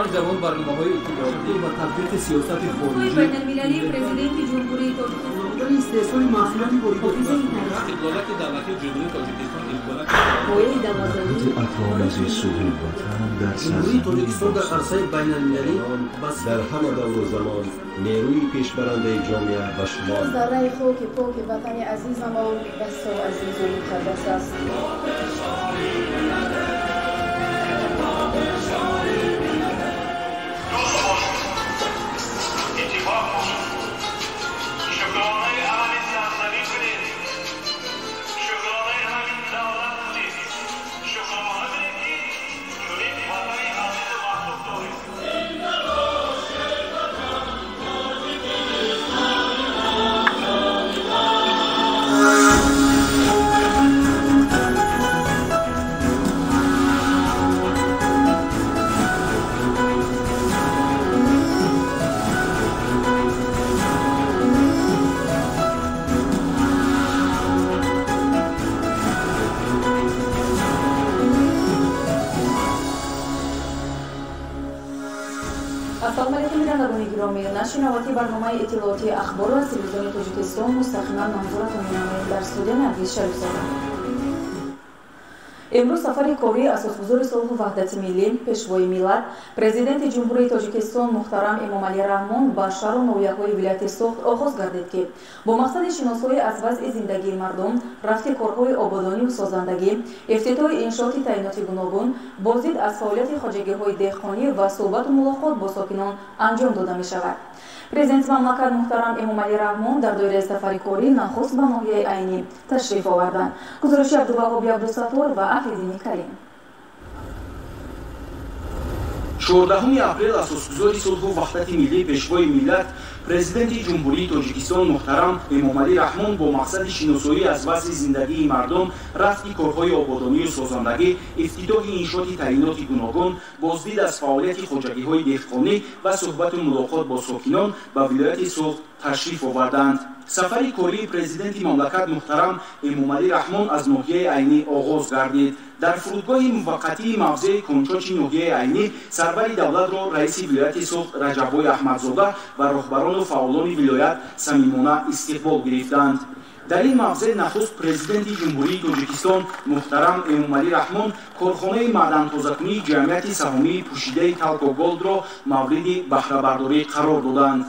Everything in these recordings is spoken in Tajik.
5 давом барномаҳои иттилоотӣ ва татбиқи сиёсати хориҷӣ байналмилалии Президенти Ҷумҳурии Тоҷикистон истеҳсоли маҳсулоти воридотӣ истиқлолияти давлатии Ҷумҳурии Тоҷикистон имконияти атрофи сулҳи ватан дар Ҷумҳурии Тоҷикистон дар арсаи байналмилалӣ дар ҳама давру замон нерӯи пешбарандаи ҷомеа ба шумор зарраи хоки поки ватани азизамон басо азизу муқаддас аст. Ассалому алайкум, бинандагони гиромӣ. Нашри навбати барномаи иттилоотии ахборро аз телевизиони Тоҷикистон мустақиман манзуратон менамоем. Дар студия Наргиз Шарифзода. Имрӯз сафари кории асосгузори сулҳу ваҳдати миллӣ, пешвои миллат, Президенти Ҷумҳурии Тоҷикистон муҳтарам Эмомалӣ Раҳмон ба шаҳру ноҳияҳои вилояти Суғд оғоз гардид, ки бо мақсади шиносоӣ аз вазъи зиндагии мардум, рафти корҳои ободонию созандагӣ, ифтитоҳи иншооти таъиноти гуногун, боздид аз фаъолияти хоҷагиҳои деҳқонӣ ва суҳбату мулоқот бо сокинон анҷом дода мешавад. Президенти мамлакат муҳтарам Эмомалӣ Раҳмон дар доираи сафари корӣ нахуст ба ноҳияи Айнӣ ташриф оварданд. Гузориши Абдуваҳоби Абдусаттор ва Афридини Карим. 14 апрел асосгузори сулҳу ваҳдати миллӣ, пешвои миллат, Президенти Ҷумҳурии Тоҷикистон муҳтарам Эмомалӣ Раҳмон бо мақсади шиносоӣ аз вазъи зиндагии мардум, рафти корҳои ободонию созандагӣ, ифтитоҳи иншооти таъиноти гуногун, боздид аз фаъолияти хоҷагиҳои деҳқонӣ ва суҳбату мулоқот бо сокинон ба вилояти Суғд ташриф оварданд. Сафари кории президенти мамлакат муҳтарам Эмомалӣ Раҳмон аз ноҳияи Айнӣ оғоз гардид. Дар фурудгоҳи муваққатии мавзеи Кончочи ноҳияи Айнӣ сарвари давлатро раиси вилояти Суғд Раҷаббой Аҳмадзода ва роҳбарону фаъолони вилоят самимона истиқбол гирифтанд. Дар ин мавзеъ нахуст Президенти Ҷумҳурии Тоҷикистон муҳтарам Эмомалӣ Раҳмон корхонаи маъдантозакунии ҷамъияти саҳомии пӯшидаи Талко Голдро мавриди баҳрабардорӣ қарор доданд.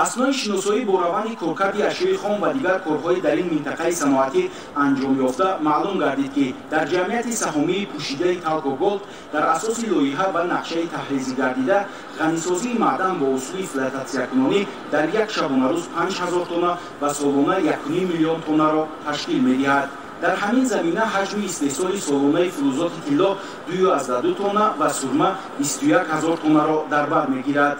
Аснои шиносоӣ бо раванди коркарди ашёи хом ва дигар корҳои дар ин минтақаи саноатӣ анҷом ёфта маълум гардид, ки дар ҷамъияти саҳомии пӯшидаи Талко Голд дар асоси лоиҳа ва нақшаи таҳризӣ гардида ғанисозии маъдан бо усули флотатсиякунонӣ дар як шабонарӯз 5000 тонна ва солона 1,5 миллион тоннаро ташкил медиҳад. Дар ҳамин замина ҳаҷми истеҳсоли солонаи филузоти тилло 2,2 тонна ва сурма 21 ҳазор тоннаро дар бар мегирад.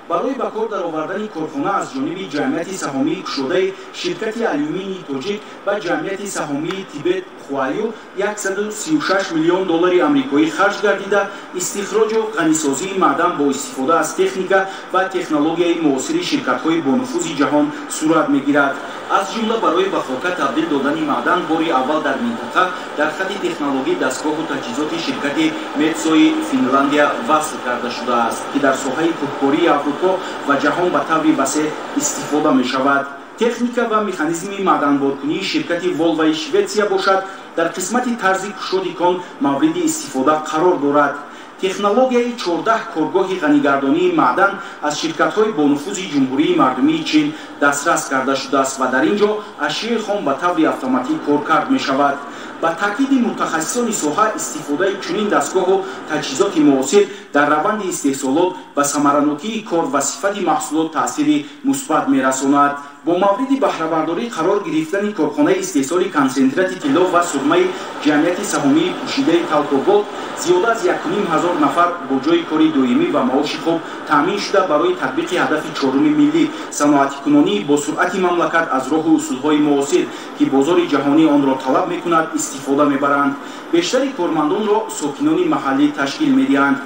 Барои ба кор даровардани корхона аз ҷониби ҷамъияти саҳомии кушодаи ширкати алюминии тоҷик ва ҷамъияти саҳомии Тибет Хуаю 136 миллион доллари амрикоӣ харҷ гардида, истихроҷу ғанисозии маъдан бо истифода аз техника ва технологияи муосири ширкатҳои бонуфузи ҷаҳон сурат мегирад. Аз ҷумла барои ба хока табдил додани маъдан бори аввал дар минтақа дар хати технологии дастгоҳу таҷҳизоти ширкати Метсои Финландия васл карда шудааст, ки дар соҳаи кӯҳкории Аврупо ва ҷаҳон ба таври васеъ истифода мешавад. Техника ва механизми маъданборкунии ширкати Волваи Шветсия бошад, дар қисмати тарзи кушоди кон мавриди истифода қарор дорад. Технологияи 14 коргоҳи ғанигардонии маъдан аз ширкатҳои бонуфузи Ҷумҳурии Мардумии Чин дастрас карда шудааст ва дар ин ҷо ашёи хом ба таври автоматӣ коркард мешавад. Ба таъкиди мутахассисони соҳа, истифодаи чунин дастгоҳу таҷҳизоти муосир Дар раванди истеҳсолот ба самаранокии кор ва сифати маҳсулот таъсири мусбат мерасонад. Бо мавриди баҳрабардорӣ қарор гирифтани корхонаи истеҳсоли консентрати тилло ва сурмаи ҷамъияти саҳомии пӯшидаи Талко Голд зиёда аз 1500 нафар бо ҷойи кори доимӣ ва маоши хуб таъмин шуда, барои татбиқи ҳадафи чоруми миллӣ саноатикунонии бо суръати мамлакат аз роҳу усулҳои муосир, ки бозори ҷаҳонӣ онро талаб мекунад, истифода мебаранд. Бештари кормандонро сокинони маҳаллӣ ташкил медиҳанд.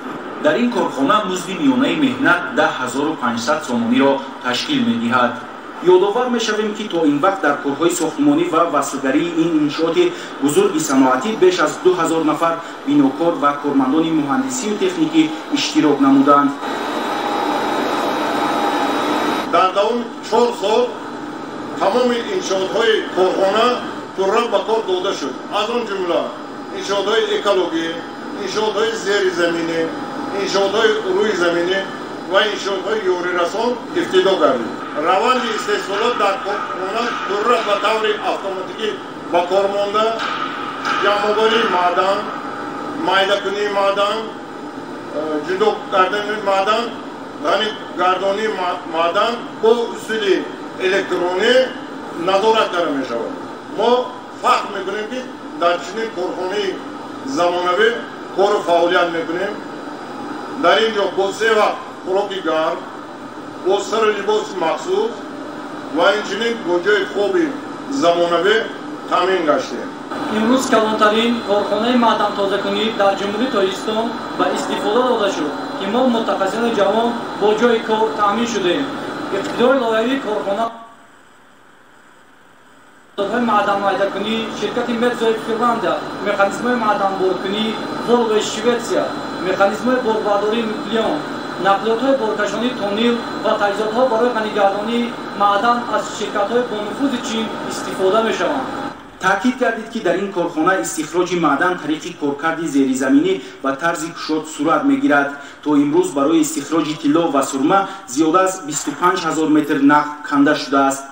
Дар ин корхона музди миёнаи меҳнат 10500 сомониро ташкил медиҳад. Ёдовар мешавем, ки то ин вақт дар корҳои сохтмонӣ ва васлгарии ин иншооти бузурги саноатӣ беш аз 2000 нафар бинокор ва кормандони муҳандисию техникӣ иштирок намуданд. Дар давоми 4 сол тамоми иншоотҳои корхона пурра ба кор дода шуд. Аз он ҷумла иншоотҳои экологӣ, иншоотҳои зеризаминӣ, иншоотҳои рӯйзаминӣ ва иншоотҳои ёрирасон ифтитоҳ гардид. Раванди истеҳсолот дар корхона пурра ба таври автоматикӣ ба кор монда, ҷамъоварии маъдан, майдакунии маъдан, ҷудо кардани маъдан, ғанигардонии маъдан бо усули электронӣ назорат карда мешавад. Мо фахр мекунем, ки дар чунин корхонаи замонавӣ кору фаъолият мекунем. Дар ин ҷо бо се вақт хӯроки гарм, бо сару либоси махсус ва инчунин бо ҷойи хоби замонавӣ таъмин гаштем. Имрӯз калонтарин корхонаи маъдантозакунӣ дар Ҷумҳурии Тоҷикистон ба истифода дода шуд, ки мо мутахассисони ҷавон бо ҷойи кор таъмин шудем. Иқтидори лоиҳавии корхона маъданмайдакунӣ ширкати Метзои Финландия, механизмҳои маъданборкунӣ Волвои Шветсия, механизмҳои борбардории Нуклеон, нақлиётҳои боркашонии тонил ва таҷҳизотҳо барои ғанигардонии маъдан аз ширкатҳои бонуфузи Чин истифода мешаванд. Таъкид гардид, ки дар ин корхона истихроҷи маъдан тариқи коркарди зеризаминӣ ва тарзи кушод сурат мегирад. То имрӯз барои истихроҷи тилло ва сурма зиёда аз 25 000 метр нақб канда шудааст.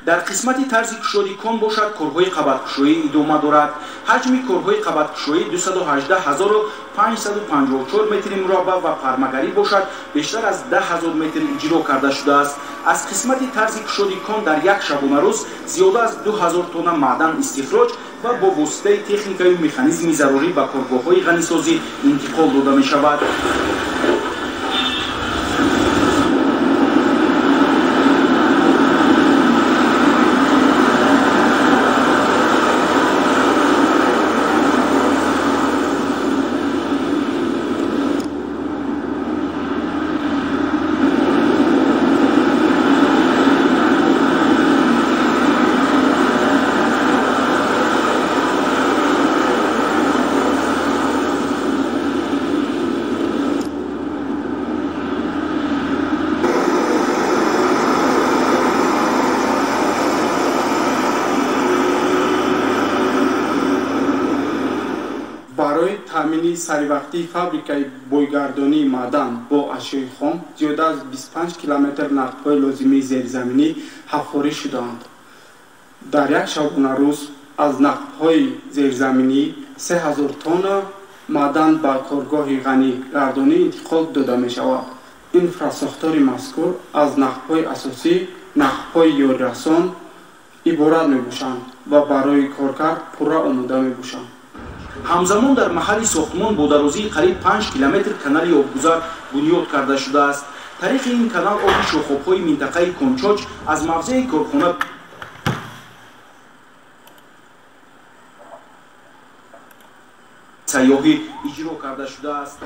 Дар қисмати тарзи кушоди кон бошад, корҳои қабаткушоӣ идома дорад. Ҳаҷми корҳои қабаткушоӣ 218 554 метри мураббаъ ва пармагарӣ бошад бештар аз 10 000 метр иҷро карда шудааст. Аз қисмати тарзи кушоди кон дар як шабонарӯз зиёда аз 2000 тонна маъдан истихроҷ ва бо воситаи техникаю механизми зарурӣ ба коргоҳҳои ғанисозӣ интиқол дода мешавад. Барои таъмини саривақтии фабрикаи бойгардонии маъдан бо ашёи хом зиёда аз 25 километр нақбҳои лозимии зеризаминӣ ҳаффорӣ шудаанд. Дар як шабонарӯз аз нақбҳои зеризаминӣ 3000 тонна маъдан ба коргоҳи ғанигардонӣ интиқол дода мешавад. Инфрасохтори мазкур аз нақбҳои асосӣ, нақбҳои ёрирасон иборат мебошанд ва барои коркард пурра омода мебошанд. Ҳамзамон дар маҳалли сохтмон бо дарозии қариб 5 километр канали обгузар бунёд карда шудааст. Тариқи ин канал оби шохобҳои минтақаи Кончоч аз мавзеи корхона сайёҳӣ иҷро карда шудааст.